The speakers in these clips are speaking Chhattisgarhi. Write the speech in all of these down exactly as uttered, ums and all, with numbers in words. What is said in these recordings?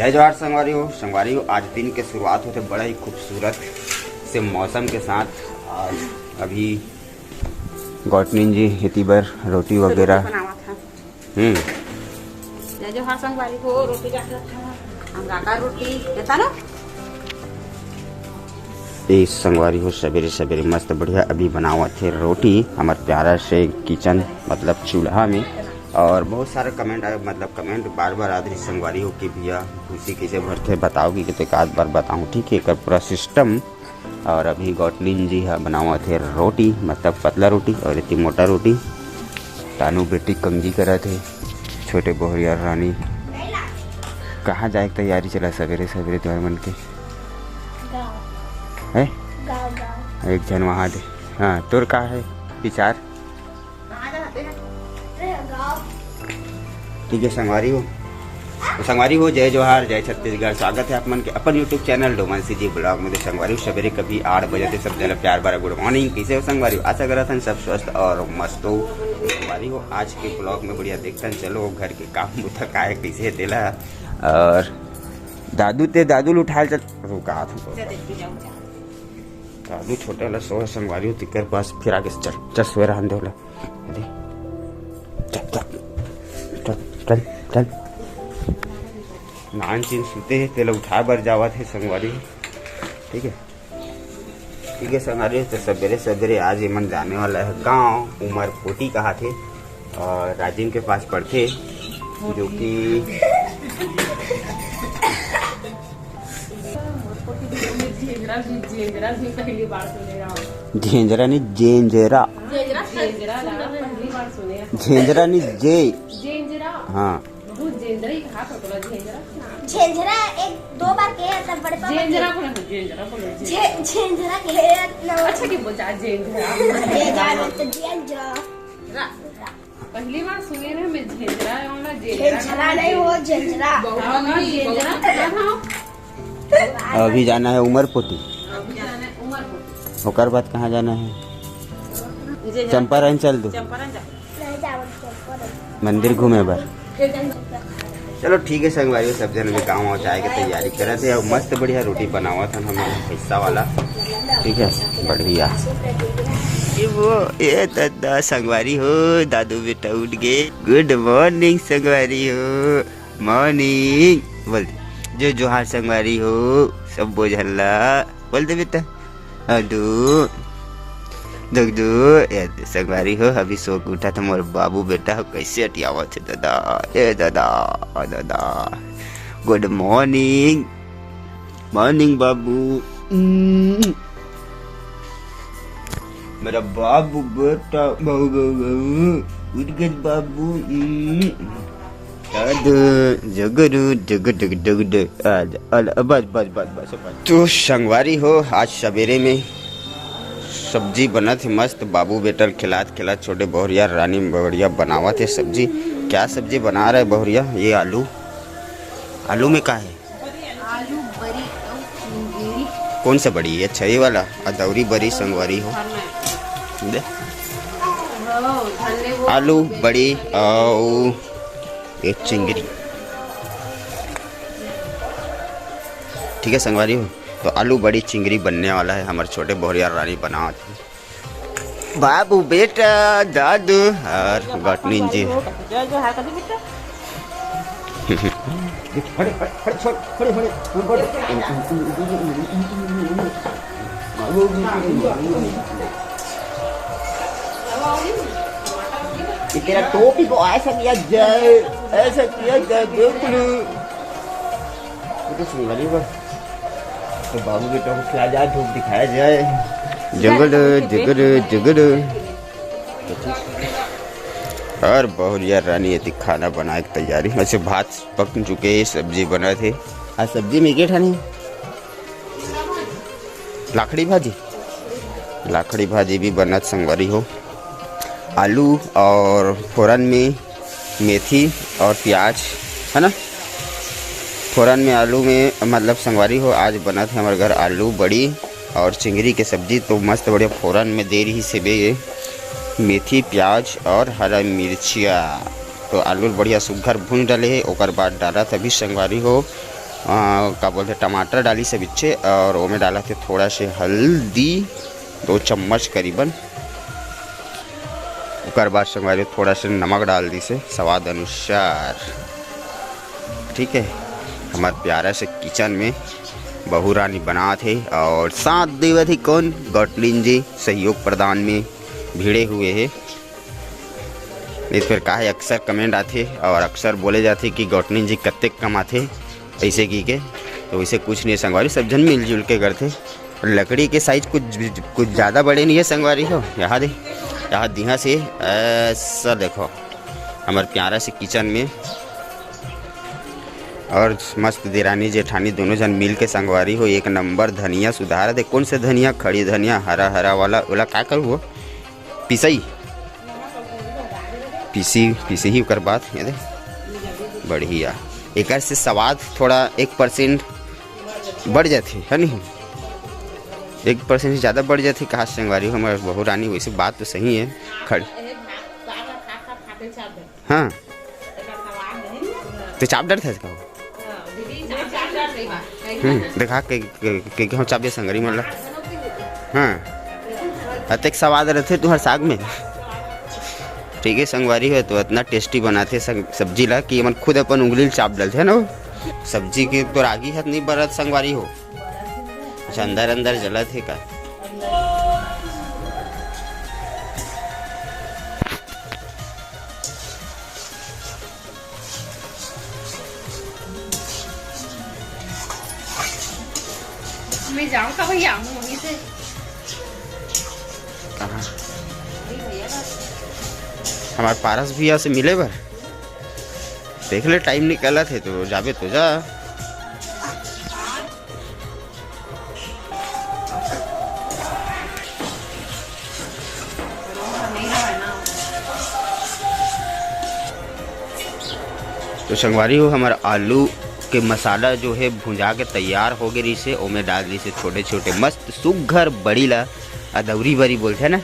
जय जोहार संगवारी हो। संगवारी हो, आज दिन के शुरुआत होथे बड़ा ही खूबसूरत से मौसम के साथ। और अभी गौटनिन जी एती बर रोटी वगैरह। बनावत हन। हम्म। जय जोहार संगवारी हो, रोटी डालत हन। अंगाकर रोटी देता ना। ए संगवारी हो, सवेरे सवेरे मस्त बढ़िया अभी बनावत हे रोटी हमर प्यारा से किचन, मतलब चूल्हा में। और बहुत सारा कमेंट आए, मतलब कमेंट बार बार आत रही संगवारी हो कि भैया भूसी कैसे भरथे, बताओ कि कितने आध बार बताऊँ, ठीक है, एकर पूरा सिस्टम। और अभी गौटलिन जी ह बनावत हे रोटी, मतलब पतला रोटी, और एती मोटा रोटी। तानू बेटी कंगी करत हे, छोटे बहुरिया रानी। कहाँ जाए के तैयारी चला सवेरे सवेरे तुम्हारे मन के? गाँव। है? गाँव, गाँव। एक झन वहाँ दे। हाँ, तोर का है विचार? ठीक है संगवारी हो, तो संगवारी हो, जय जोहार, जय छत्तीसगढ़। स्वागत है आप मन के अपन YouTube channel Doman CG blog में। तो संगवारी हो, सवेरे कभी आठ बजे से सब जन प्यार भरा गुड मॉर्निंग। कैसे हो संगवारी हो? आशा करत हन सब स्वस्थ और मस्त हो। संगवारी हो, आज के ब्लॉग में बढ़िया देखथन, चलो घर के काम बुता काय कैसे हे तेला। और दादू ते दादू ल उठाल चल, रुका था। दादू छोटे वाला सोए संगवारी हो, तिकर पास फिर आगे से चल, चल सोए रहन दे वाला। अरे, चल, चल, चल, चल, चल। नान चीन सुते हे, तेला उठाए बर जावत हे संगवारी, ठीक है, ठीक है संगवारी। तो सवेरे सवेरे आज एमन जाने वाला है गाँव, उमर कोटी कहा थे, और राजिम के पास पड़थे, जो कि झेंझरा नहीं, जेंजरा। झेंझरा नहीं, जे। हाँ। झेंझरा एक दो बार के, तब बड़े पापा झेंझरा के। बोले तो झेंझरा बोले, झे-, झेंझरा के, अच्छा, की बोलता है झेंझरा? झेंझरा नहीं तो झेंझरा। पहली बार सुने रहे मैं झेंझरा है, वाला झेंझरा झेंझरा नहीं हो, झेंझरा। हाँ, हाँ, झेंझरा। अभी जाना है उमरपोटी। अभी जाना है उमरपोटी। ओकर बाद कहाँ जाना है? झेंझरा। चंपारण चल दो। चंपारण जा। मंदिर घूमे बर। चलो ठीक है संगवारी, सब जन भी गाँव जाए के तैयारी करत हे और मस्त बढ़िया रोटी बनावत हन हमारे हिस्सा वाला। ठीक है, बढ़िया। ये वो, ये दादा संगवारी हो, दादू बेटा उठ गए। गुड मॉर्निंग संगवारी हो, मॉर्निंग बोल दे। जो जोहार संगवारी हो, सब बोझल्ला बोल दे बेटा। अदू, दुगदू, ए संगवारी हो, अभी सो के उठा था मोर बाबू बेटा हो, कैसे अटियावत हे दादा, ए दादा, ओ दादा। गुड मॉर्निंग, मॉर्निंग बाबू। उम्म। मेरा बाबू बेटा, बाबू, बाबू, बाबू, उठ गए बाबू। उम्म। जगदू, जगदू, जगदू, जगदू। आ, आ, बस, बस, बस, बस, बस। तो संगवारी हो, आज सवेरे में सब्जी बनत हे मस्त, बाबू बेटा ल खिलात खिलात, छोटे बहुरिया रानी बढ़िया बनावत हे सब्जी। क्या सब्जी बना रहा है बहुरिया? ये आलू, आलू में का है? आलू बरी अउ चिंगेरी। कौन सा बड़ी? अच्छा, ये वाला अदौरी बरी संगवारी हो। दे। आलू बड़ी अउ एक चिंगरी। ठीक है संगवारी हो, तो आलू बड़ी चिंगरी बनने वाला है, हमारे छोटे बहुरिया रानी बनावत हे। बाबू बेटा, दादू और गटनिन जी। जय जोहार कर दे बेटा। ये तेरा टोपी को ऐसा किया जाए, ऐसा किया जाए, देख लो। ये तो सुंदर ही बस। तो बाबू बेटा को खिला जाए, धूप दिखाया जाए। जगड़, जगड़, जगड़। और बहुरिया रानी एती खाना बनाए के तैयारी। वैसे भात पक चुके हे, सब्जी बनत हे। आज सब्जी में के ठानी? लाखड़ी भाजी, लाखड़ी भाजी भी बनत संगवारी हो। आलू और फोरन में मेथी और प्याज, है ना, फोरन में आलू में, मतलब संगवारी हो, आज बनत हे हमर घर आलू बड़ी और चिंगरी के सब्जी। तो मस्त बढ़िया फोरन में दे रही से बे मेथी, प्याज और हरा मिर्चिया। तो आलू बढ़िया सुग्घर भून डाले हे, ओकर बाद डालत अभी संगवारी हो का बोलथे, टमाटर डालिस हे बिच्चे, और ओमे डालत हे थोड़ा से हल्दी, दो चम्मच करीबन। ओकर बाद संगवारी हो, थोड़ा से नमक डाल दिस हे स्वाद अनुसार। ठीक है, हमर प्यारा से किचन में बहू रानी बनात हे और साथ देवत हे कौन, गौटलिन जी सहयोग प्रदान में भिड़े हुए हे। नहीं तो फिर का है, अक्सर कमेंट आथे और अक्सर बोले जाथे कि गौटलिन जी कतेक कमाथे, ऐसे की के। तो वैसे कुछ नहीं संगवारी, सब जन मिलजुल के करथे। लकड़ी के साइज कुछ, कुछ ज़्यादा बड़े नहीं है संगवारी हो। यहाँ दे, यहाँ दिहा से ऐसा देखो, हमर प्यारा से किचन में और मस्त देरानी जेठानी दोनों जन मिल के संगवारी हो, एक नंबर धनिया सुधार दे। कौन से धनिया? खड़ी धनिया, हरा हरा वाला, ओला का करू हो? पिसई, पिसी, पिसी ही ओकर बाद, ये दे, बढ़िया। एकर से स्वाद थोड़ा एक परसेंट बढ़ जाथे, है नहीं? एक परसेंट से ज़्यादा बढ़ जाथे, कहा संगवारी हो, हमर बहू रानी, वैसे बात तो सही है। खड़ हाँ, तो चाप डरथे का? हम्म, देखा के, के, के, के हम चाप दे संगरी मन ला। हाँ, अतेक स्वाद रहथे तुहर साग में। ठीक है संगवारी हो, तो इतना टेस्टी बनाथे सं-, सब्जी ला कि एमन खुद अपन उंगली ल चाप डलथे ना वो। सब्जी के तो रागी हत नहीं बरत संगवारी हो। अच्छा, अंदर अंदर जलत हे का? मैं जाऊँ का भैया, हम वहीं से। कहाँ? अरे भैया, बस। हमार पारस भैया से मिले बर। देख ले, टाइम निकलत हे तो जाबे तो जा। तो संगवारी हो, हमर आलू के मसाला जो है भुंजा के तैयार हो गे रहिसे, ओमे डाल दिसे छोटे छोटे मस्त सुग्घर बड़ी ला, अदौरी बरी बोलथे ना,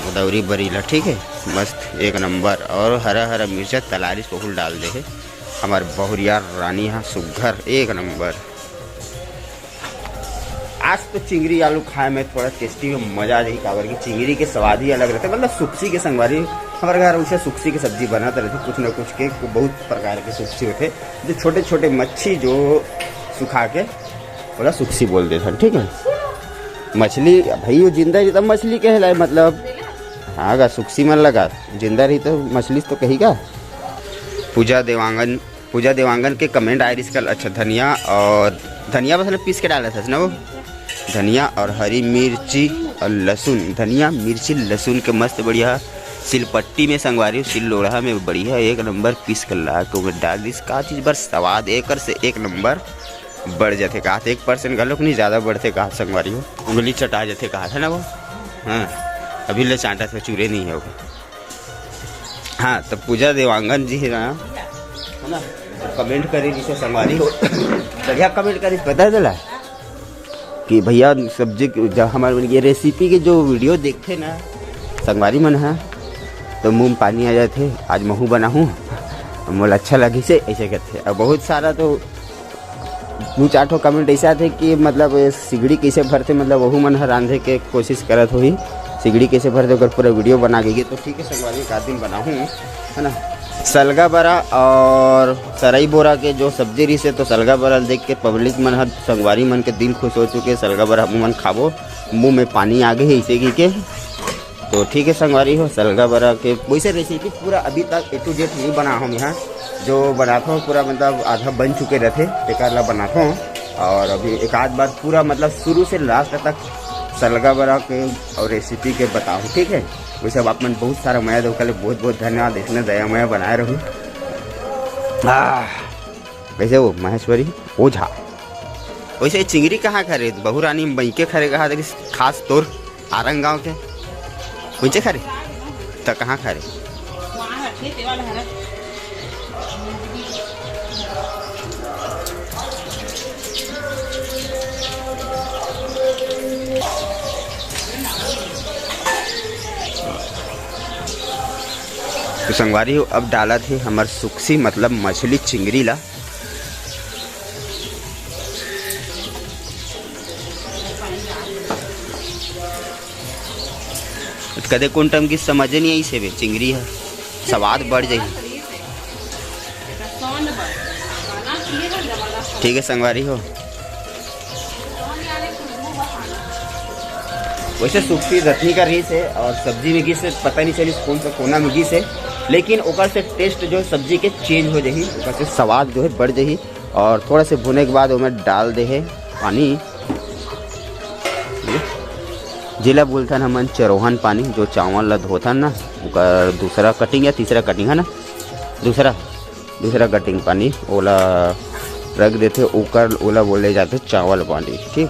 अदौरी बरी ला, ठीक है, मस्त एक नंबर। और हरा हरा मिर्चा तलारी सोहुल डाल दे है हमर बहुरिया रानी हा, सुग्घर एक नंबर। आज तो चिंगरी आलू खाए में थोड़ा टेस्टी में मजा आ जाही, काबर कि चिंगरी के स्वाद ही अलग रहथे। मतलब सुकसी के संगवारी, हमारे घर उसे सुकसी के सब्जी बनाते रहथे, कुछ ना कुछ के बहुत प्रकार के सुकसी होथे, जो छोटे छोटे मच्छी जो सुखा के ओला सुकसी बोल देथन, ठीक है। मछली भाई वो जिंदा रही तब मछली कहलाए, मतलब हाँ गा, सुकसी मन लगा, जिंदा रही तो मछली तो कही का। पूजा देवांगन, पूजा देवांगन के कमेंट आए रिस कल। अच्छा, धनिया और धनिया बस पीस के डाला था ना वो, धनिया और हरी मिर्ची और लहसुन, धनिया मिर्ची लहसुन के मस्त बढ़िया सिलपट्टी में संगवारी हो, सिल लोढ़ा में बढ़िया एक नंबर पीस के ला के ओमे डाल दिस। का चीज बर स्वाद एकर से एक नंबर बढ़ जाथे। कहा एक परसेंट घलोक नहीं ज्यादा बढ़थे, कहा संगवारी हो, उंगली चटा जाथे, कहा था ना वो। हाँ, अभी ले चांटा था, चूरे नहीं है वो। हाँ, तो पूजा देवांगन जी है ना, है ना, कमेंट करे जिसे संगवारी हो, बढ़िया कमेंट करे, पता है चला कि भैया सब्जी के, जब हमारे ये रेसिपी के जो वीडियो देखते ना संगवारी मन है, तो मुंह में पानी आ जाते, आज महू बनाहूँ, मोला अच्छा लगी से ऐसे कहते। अब बहुत सारा तो दू चार ठो कमेंट ऐसे आथे कि मतलब ये सिगड़ी कैसे भरथे, मतलब वहू मन ह रांधे के कोशिश करत होही, सिगड़ी कैसे भरथे ओकर पूरा वीडियो बना के। तो ठीक है संगवारी, एक आध दिन बनाहूँ, है ना। सलगा बरा और सरई बोरा के जो सब्जी रहिसे, तो सलगा बरा देख के पब्लिक मन ह, संगवारी मन के दिल खुश हो चुके, सलगा बरा हमू मन खाबो, मुंह में पानी आ गए इसे की के। तो ठीक है संगवारी हो, सलगा बरा के वैसे रेसिपी पूरा अभी तक ए टू जेड नहीं बना हम यहाँ, जो बनात हूँ पूरा मतलब आधा बन चुके रहते, तेकर ला बनात हूँ। और अभी एक आध बार पूरा मतलब शुरू से लास्ट तक सलगा बरा के और रेसिपी के बताऊँ, ठीक है। वैसे अब आप मन बहुत सारा मया दे, ओकर ले बहुत बहुत धन्यवाद, इतने दया मया बनाए रहू। आह, कैसे वो महेश्वरी ओझा। वैसे चिंगरी कहाँ खा रहे? बहू रानी मई के खा रहे, कहा था कि खास तौर आरंग गांव के। उनसे खा रहे? तो कहाँ खा रहे? तो संगवारी हो, अब डालत हे हमर सुकसी, मतलब मछली चिंगरी ला। कदे कोन टाइम की समझ नहीं आई से बे, चिंगरी है, स्वाद बढ़ जाही। ठीक है संगवारी हो, वैसे सुखसी रत्नी का रही से और सब्जी में गिस से, पता नहीं चली कौन सा कोना में गिस से, लेकिन ओकर से टेस्ट जो सब्जी के चेंज हो जाही, ओकर से स्वाद जो है बढ़ जाही। और थोड़ा से भुने के बाद ओमे डाल दे है पानी, जेला बोलथन हमन चरोहन पानी, जो चावल ला धोथन ना, ओकर दूसरा कटिंग या तीसरा कटिंग है ना, दूसरा, दूसरा कटिंग पानी, ओला रख देथे, ओकर, ओला बोले जाथे चावल पानी। ठीक,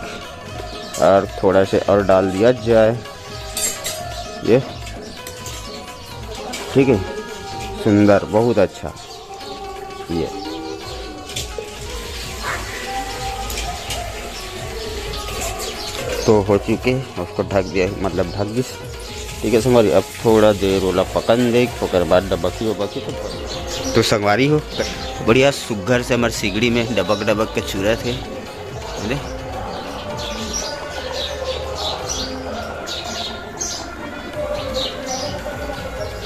और थोड़ा से और डाल दिया जाए ये। ठीक है, सुंदर, बहुत अच्छा। ये तो हो चुके, उसको ढक दिया, मतलब ढक दिस। ठीक है संगवारी, अब थोड़ा देर ओला पकन दे, ओकर बाद डबकी उबकी तो। तो संगवारी हो, बढ़िया सुग्घर से हमर सिगड़ी में डबक डबक के चूरत हे। अरे,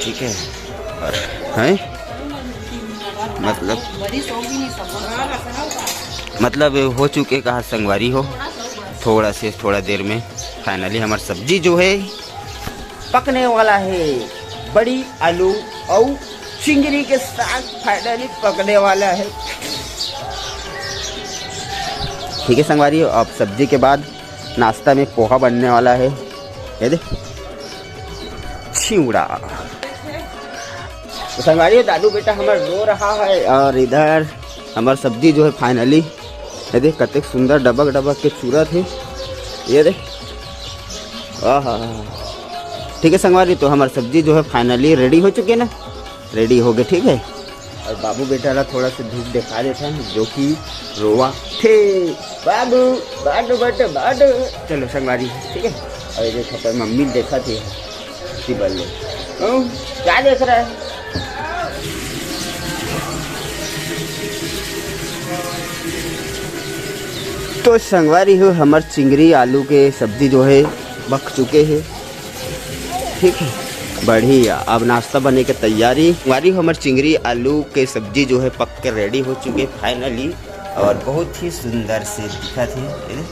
ठीक है, और हैं, मतलब, मतलब हो चुके कहा संगवारी हो, थोड़ा से थोड़ा देर में फाइनली हमार सब्जी जो है पकने वाला है। बड़ी आलू और चिंगरी के साग फाइनली पकने वाला है। ठीक है संगवारी हो, अब सब्जी के बाद नाश्ता में पोहा बनने वाला है। ये दे, चिवड़ा। तो संगवारी हो, दादू बेटा हमार रो रहा है और इधर हमार सब्जी जो है फाइनली, ये देख कतेक सुंदर डबक डबक के चूरत हे। ये देख, आहा। ठीक है संगवारी, तो हमार सब्जी जो है फाइनली रेडी हो चुके ना, रेडी हो गए। ठीक है, और बाबू बेटा ला थोड़ा सा धूप दिखा देता है, जो कि रोवा थे। बाबू, बाडू, बाडू, बाडू। चलो संगवारी, ठीक है। और ये देखो, पर मम्मी देखा थी, टेबल ले। हम्म, क्या देख रहा है? तो संगवारी हो, हमर चिंगरी आलू के सब्जी जो है, पक चुके हैं। ठीक है, बढ़िया। अब नाश्ता बने के तैयारी। संगवारी हो, हमर चिंगरी आलू के सब्जी जो है, पक के रेडी हो चुके फाइनली, और बहुत ही सुंदर से दिखत हे। ये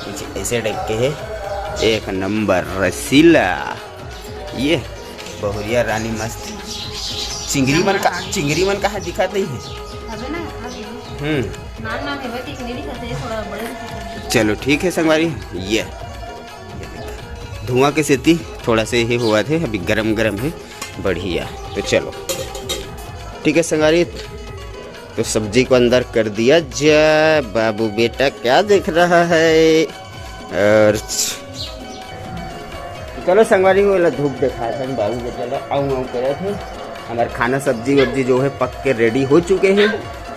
कुछ ऐसे टाइप के है, एक नंबर रसीला। ये बहुरिया रानी मस्त। चिंगरी मन का, चिंगरी मन कहाँ दिखत नहीं है? अबे ना, अबे। हम्म। नान नान है, वैसे चिंगरी खाते हैं, थोड़ा बड़े दिखते हैं। चलो ठीक है संगवारी, ये धुआं के सेती थोड़ा से ही हुआ थे, अभी गरम गरम है, बढ़िया। तो चलो ठीक है संगवारी, तो सब्जी को अंदर कर दिया जाए। बाबू बेटा क्या देख रहा है? और चलो संगवारी हो, एला धूप देखा था बाबू बेटा ला, आऊ आऊ करे थे। हमार खाना सब्जी वब्जी जो है पक के रेडी हो चुके हैं,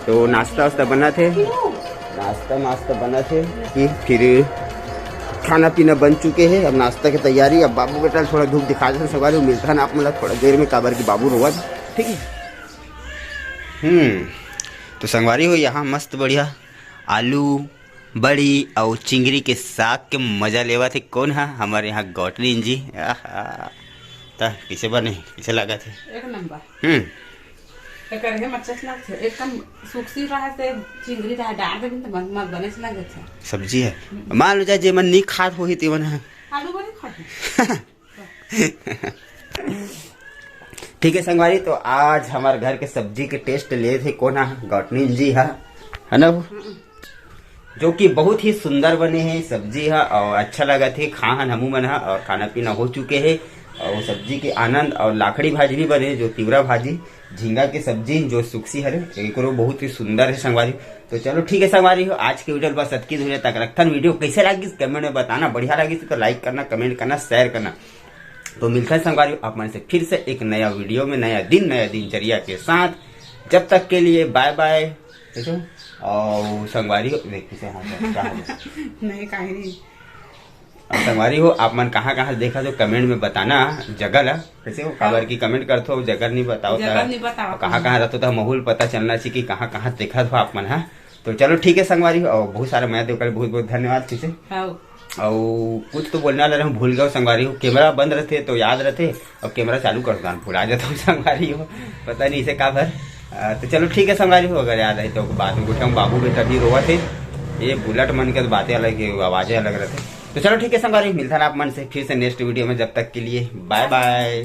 तो नाश्ता वास्ता बना थे, नाश्ता मास्ता बना थे कि फिर खाना पीना बन चुके हैं। अब नाश्ता की तैयारी। अब बाबू बेटा ला थोड़ा धूप दिखा देते संगवारी हो, मिलता है ना आप मतलब थोड़ा देर में, काबर की बाबू रोवत। ठीक है, हम्म, तो संगवारी हो, यहाँ मस्त बढ़िया आलू, बड़ी अउ चिंगरी के साग के मजा लेवत हे। कौन हा? हमारे यहाँ गौटलीन जी। आहा, त किसे बने, किसे लागत हे? एक नंबर। हम्म। एकर हे मच्छर लागथे, एकदम सुक्सी रहे से चिंगरी रहे, डाल देबे त मन, मन बने से लागथे। सब्जी है। हम्म। मान लो जा, जे मन नहीं खात होही, ते मन हा। आलू बड़ी खाते। ठीक है संगवारी, तो आज हमार घर के सब्जी के टेस्ट ले थे कोन हा? गौटनीन जी हा, है ना वो? जो कि बहुत ही सुंदर बने हे सब्जी हा और अच्छा लगा थे, खा हन हमू मन हा और खाना पीना हो चुके हे और सब्जी के आनंद और लाखड़ी भाजी भी बने, जो तिवरा भाजी, झींगा के सब्जी जो सुक्सी हरे, एकरो बहुत ही सुंदर है संगवारी। तो चलो ठीक है संगवारी हो, आज के वीडियो बस अतकी दूर तक रखथन। वीडियो कैसे लागिस कमेंट में बताना, बढ़िया लागिस तो लाइक करना, कमेंट करना, शेयर करना। तो मिलता है संगवारी हो आप मन से फिर से एक नया वीडियो में, नया दिन, नया दिनचर्या के साथ। जब तक के लिए बाय बाय। ठीक है? और संगवारी हो, देख किसे हाथ है, कहाँ है? नहीं, कहीं नहीं। अब संगवारी हो, आप मन कहाँ कहाँ से देखा तो कमेंट में बताना जगह ला। कैसे हो? काबर की कमेंट करथो, जगह नहीं बताओ जगह ता। नहीं बताओ। कहाँ कहाँ रहतो ता माहौल पता चलना चाहिए कि कहाँ कहाँ देखा थो आप मन, हाँ? तो चलो ठीक है संगवारी हो, और बहुत सारा मया देव करे, बहुत बहुत धन्यवाद। ठीक है? हाँ। अउ कुछ तो बोलने वाला रहूँ, भूल गया संगवारी हो। कैमरा बंद रहते तो याद रहते, अब कैमरा चालू कर दान भुला जाता हूँ संगवारी हो, पता नहीं इसे का भर। अ, तो चलो ठीक है संगवारी हो, अगर याद है तो बाद में उठाऊँ। बाबू बेटा भी रोवा थे, ये बुलेट मन के तो बातें अलग है, आवाज़ें अलग रहते। तो चलो ठीक है संगवारी, मिलता ना आप मन से फिर से नेक्स्ट वीडियो में। जब तक के लिए बाय बाय।